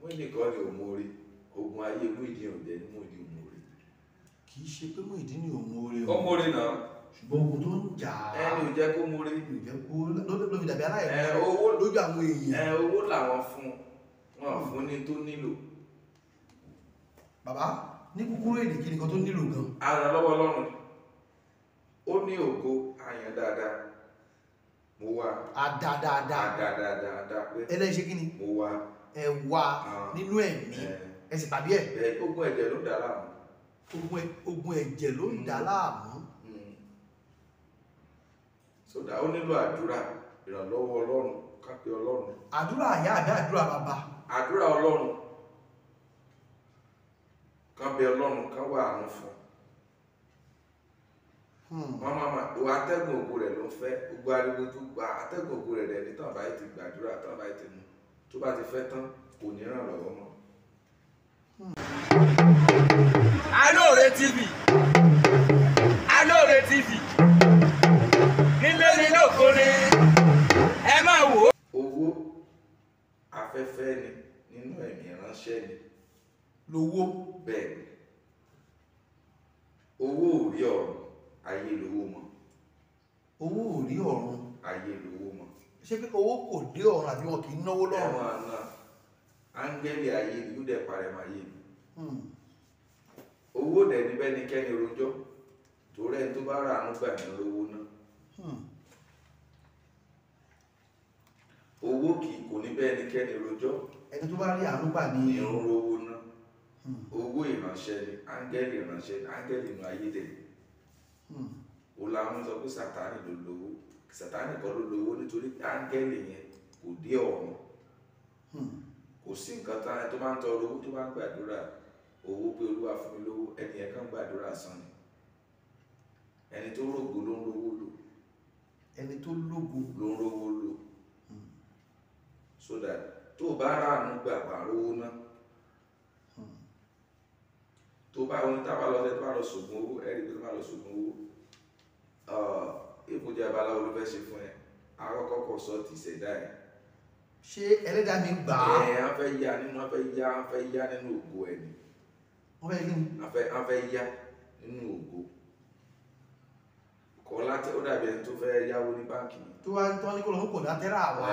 Muyideen kọ́ ni òmóore. Ogun ayé Muyideen ò dẹ̀ ní Muyideen òmóore. Kì í ṣe pé Muyideen ní òmóore o. Ó móore náà. Ṣùgbọ́n ogun tó ń jà á. Ẹni ò jẹ́ kó móore. Ò jẹ́ kó ló fi dàbí aláìní. Owó lójú àwọn èèyàn. Owó làwọn fún wọn fún ní tó nílò. Bàbá ní kúkúrú èdè kí nìkan tó nílò gan. Arànlọ́wọ́ Ọlọ́run ni. Ó ní ògo àyàn dáadáa. Mo wá. Àdá dáadáa. Àdá dáadáa pé. Ẹlẹ́ṣẹ́ kí ni? Mo wá. Ẹ wá nínú ẹ̀mí. Ẹ sì pàdé ẹ̀. Bẹ́ẹ̀ ogun ẹ̀jẹ̀ ló ń dà láàmú. Ogun ẹ̀jẹ̀ ló ń dà láàmú. Sódà ó nílò àdúrà, ìrànlọ́wọ́ Ọlọ́run, kápẹ́ Ọlọ́run. Àdúrà àyà àbí àdúrà bàbá? Àdúrà Ọlọ́run. Kán bẹ Ọlọ́run, kán wá àánú fún. Wọ́n máa ma wọ atẹ́gùn ògo rẹ̀ ló ń fẹ́. Gbogbo ariwo tó gba atẹ́gùn ògo rẹ̀ rẹ̀ ní tán báyìí ti gbàdúrà, tán báyìí ti mú. Tó bá ti fẹ́ tán, kò ní ràn lọ́wọ́ mọ́. Alóore TV, Alóore TV, nílé ní lókore, ẹ máa wò ó. Owó afẹ́fẹ́ ni nínú ẹ̀mí ìránṣẹ́ ni. Lówó. Bẹ́ẹ̀ ni. Owó ò rí ọ̀run, ayé lówó mọ́. Owó ò rí ọ̀run. Ayé lówó mọ́. Ṣé pé owó kò dé ọ̀run àbí wọn kì í náwó lọ́run? Ẹ̀wọ̀n náà, áńgẹ́lì ayé ni yóò dẹ̀ parẹ́ mọ́ ayé ni. Owó dẹ̀ ní bẹ́nikẹ́ni rojọ́, torí ẹni tó bá rà ánú gbà ní lówó náà. Owó kì í kò ní bẹ́nikẹ́ni rojọ́. Ẹni tó bá rí àánú gbà ní ní rówó náà. Owó ìránṣẹ́ ni, áńgẹ́lì ìránṣẹ́ ni, áńgẹ́lì inú ayé dẹ̀. Ó làwọn sọ pé Sátánì ló lówó. Sátánì kọ́ ló lówó nítorí áńgẹ́lì yẹn kò dé ọ̀run. Kò sí nǹkan tó máa ń tọrọ owó tó máa ń gbàdúrà owó pé Olúwa fún mi lówó, ẹni yẹn kàn gbàdúrà sàn ni. Ẹni tó rógo ló ń rówó lò. Ẹni tó lógo ló ń rówó lò. So that tó o bá ráàánú gbà wà rówó ná. Tó bá oní tá a bá lọ sẹ tó bá lọ sògùn owó, ẹ̀rí pé tó bá lọ sògùn owó, èkó jẹ́ abaláwo ló fẹ́ ṣe fún ẹ, àkọ́kọ́ kọ̀ sọ ti ṣẹ̀dá ẹ̀. Ṣé ẹlẹ́dàá mi gbà á? Ẹ á fẹ́ yá nínú, á fẹ́ yá nínú ògo ẹ̀ ni. Wọ́n fẹ́ kí ni? Á fẹ́ yá nínú ògo. Kọ́ láti ó dàbí ẹni tó fẹ́ yáwó ní báǹkì. Tó wá ń tọ́ ní kó lọ mú kọ̀dátẹ́rà wá,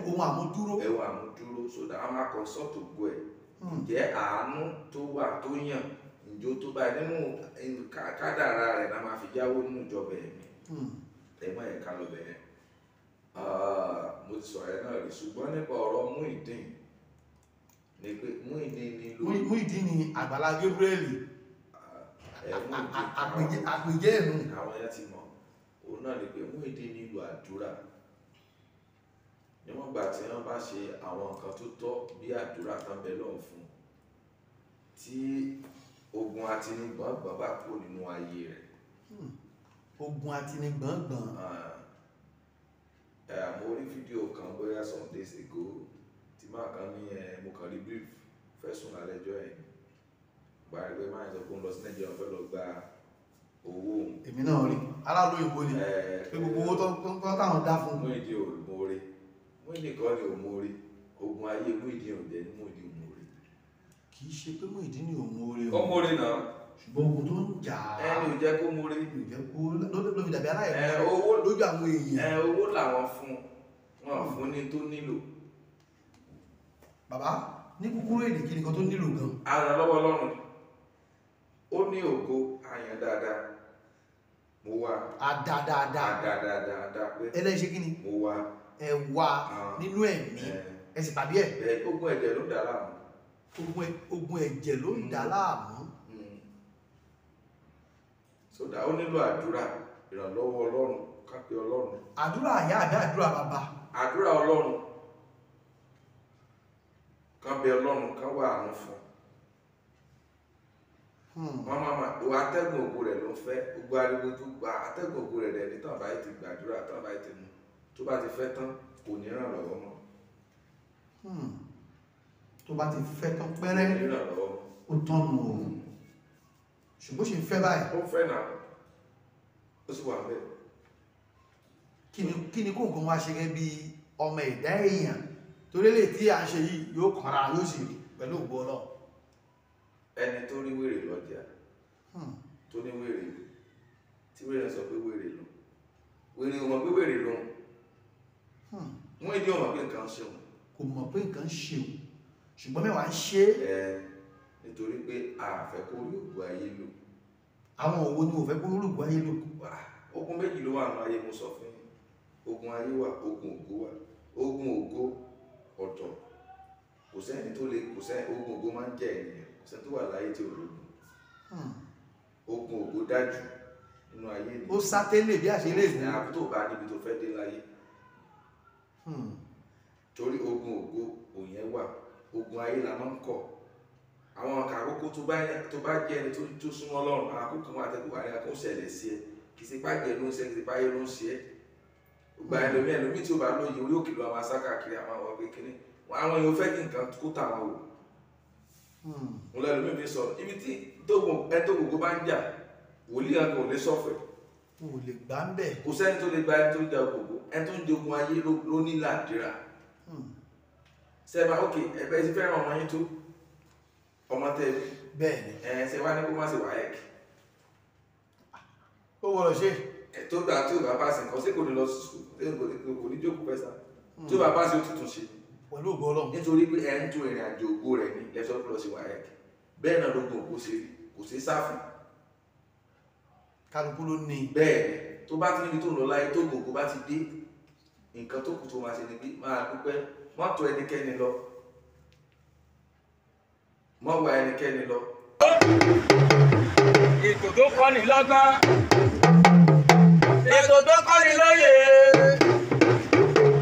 ohun àmúdúró. Ohun àmúdúró, so that a máa consult ògo ẹ̀. Ǹjẹ́ àánú tó wà tó yàn, ǹjẹ́ ó tó báyìí nínú kádàrá rẹ̀ náà máa fi yáwó nínú ìjọba ẹ̀mí. Ẹ̀mọ́ ẹ̀ka lọ bẹ̀rẹ̀. Mo ti sọ̀rọ̀ ẹ̀ náà rí, ṣùgbọ́n nípa ọ̀rọ̀ Muyideen ni pé Muyideen nílò. Muyideen ni Àgbàlá Gabriel. Àpèjẹ́ ẹ̀nu. Àwọn yẹn ti mọ̀. Òun náà ni pé Muyideen nílò àdúrà. Níwọ̀n ìgbà tí wọ́n bá ṣe àwọn nǹkan tó tọ́ bí àdúrà tán bẹ lọ́hùn fún, tí ogun atinigbọ̀ngbọ̀n bá kúrò nínú ayé rẹ̀. Ogun atinigbọ̀ngbọ̀n. Mo rí fídíò kan bóyá some days ago tí máa kan ní mo kàn rí brief fẹ́ sùn lálẹ́ ẹjọ́ ẹ̀. Gbàrí pé máa ń sọ pé ó ń lọ sí Nàìjíríà fẹ́ lọ gba owó òun. Èmi náà rí aráàlú ìbò ni pé gbogbo owó tó táwọn dá fún. Muyideen ò móore. Muyideen kọ́ ni òmóore. Ogun ayé Muyideen ò dẹ̀ ní Muyideen òmóore. Kì í ṣe pé Muyideen ní òmóore o. Ó móore náà. Ṣùgbọ́n ogun tó ń jà á. Ẹni ò jẹ́ kó móore. Ò jẹ́ kó ló fi dàbí aláìní. Owó lójú àwọn èèyàn. Owó làwọn fún wọn fún ní tó nílò. Bàbá ní kúkúrú èdè kí nìkan tó nílò gan. Arànlọ́wọ́ Ọlọ́run ni. Ó ní ògo àyàn dáadáa. Mo wá. Àdá dáadáa. Àdá dáadáa pé. Ẹlẹ́ṣẹ́ kí ni? Mo wá. Ẹ wá nínú ẹ̀mí. Ẹ sì pàdé ẹ̀. Bẹ́ẹ̀ ogun ẹ̀jẹ̀ ló ń dà láàmú. Ogun ẹ̀jẹ̀ ló ń dà láàmú. So that ó nílò àdúrà, ìrànlọ́wọ́ Ọlọ́run, kápẹ́ Ọlọ́run. Àdúrà àyà àbí àdúrà bàbá? Àdúrà Ọlọ́run. Kán bẹ Ọlọ́run, kán wá àánú fún. Wọ́n máa ma wọ atẹ́gùn ògo rẹ̀ ló ń fẹ́. Gbogbo ariwo tó gba atẹ́gùn ògo rẹ̀ rẹ̀ ní tán báyìí ti gbàdúrà, tán báyìí ti mú. Tó bá ti fẹ́ tán, kò ní ràn lọ́wọ́ mọ́. Tó bá ti fẹ́ tán pẹ́rẹ́, kò ní ràn lọ́wọ́ mọ́. Ó tán nù o. Ṣùgbọ́n ṣe ń fẹ́ báyìí. Ó fẹ́ náà, ó sì wà bẹ́ẹ̀. Kí ni kó nǹkan wá ṣe gẹ́gẹ́ bí ọmọ ẹ̀dá èèyàn Torí lè tí à ń ṣe yìí yóò kànra yóò sì rí pẹ̀lú ògo Ọlọ́run. Ẹni tó rí wèrè lọ́jà tó ní wèrè, tí wèrè sọ pé wèrè lòun, wèrè ò mọ̀ pé wèrè lòun, wọ́n ìdí ò mọ̀ pé nǹkan ṣe òun, kò mọ̀ pé nǹkan ṣe òun, ṣùgbọ́n mẹ́wàá ń ṣe é. Nítorí pé a fẹ́ kó rí ògùn ayé lò. Àwọn òwò ni ò fẹ́ kó rí ògùn ayé lò. Ogun méjì ló wà nínú ayé, mo sọ fún yín. Ogun ayé wà, ogun ògo wà. Ogun ògo ọ̀tọ̀, kò sẹ́ni tó lè, kò sẹ́ni, ogun ògo máa ń jẹ́ ènìyàn, kò sẹ́ni tó wà láyé tí ò lógun. Ogun ògo dájú nínú ayé ni. Ó sá tẹ́lẹ̀ bí àṣẹ lè ní àbí tó bá níbi tó fẹ́ dé láyé. Torí ogun ògo òyìn wà, ogun ayé la máa ń kọ̀. Àwọn àkókò tó bá jẹ́ ẹni tó súnmọ́ Ọlọ́run, àwọn àkókò wọn àtẹ̀kù wà ní àkókò ṣẹlẹ̀ sí ẹ. Kì í ṣe pàjẹ́ ló ń ṣe, kì í ṣe páyé ló ń ṣe ẹ́. Gba ẹlòmíì ẹlòmíì tí ó bá lóye orí òkè ló máa sá káàkiri àwọn àwọn kékeré. Àwọn èèyàn fẹ́ kí nǹkan kó tà wọn wò. Mo lọ ẹlòmíì fi sọ̀rọ̀ ibi tí ẹni tó gbogbo bá ń jà, wòlíì kan kò lè sọ̀fẹ̀. Kò lè gbà ń bẹ̀. Kò sẹ́ni tó lè gba ẹni tó ń jà gbogbo, ẹni tó ń jogun ayé ló ní làdíra. Sẹ́ẹ̀bà ókè ẹ̀bẹ̀ ti fẹ́ràn ọmọ yín tó ọmọ tẹ́ bí. Bẹ́ẹ̀ni. Ẹ̀ ṣe wá ní kó má ṣe wáyẹ̀kì. Ó wọ̀rọ̀ ṣe. Tó gbà tí ò bá pàṣẹ nǹkan ṣé kò ní lọ sùn, kò ní jókòó pẹ́sà. Tí ò bá pàṣẹ ó tuntun ṣe. Pẹ̀lú ògo Ọlọ́run. Nítorí pé ẹ̀ ń tún ìrìn àjò ògo rẹ̀ ní lẹ́sọ̀ lọ sí wáyẹ̀kì. Bẹ́ẹ̀ náà lógun ògo ṣe rí, kò sí sá fún. Kálukú ló ní. Bẹ́ẹ̀ni, tó bá ti níbi tó ń lọ láyé tó gbogbo bá ti dé, nǹkan tó kù tó máa ṣe ni pé máa dúpẹ́, má tọ̀ ẹnikẹ́ni lọ, má wá ẹnikẹ́ni lọ. Ètò tó kọ́ni lọ́gbọ́n, ètò tó kọ́ni lóye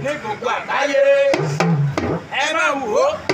ní gbogbo àgbáyé, ẹ máa wò ó.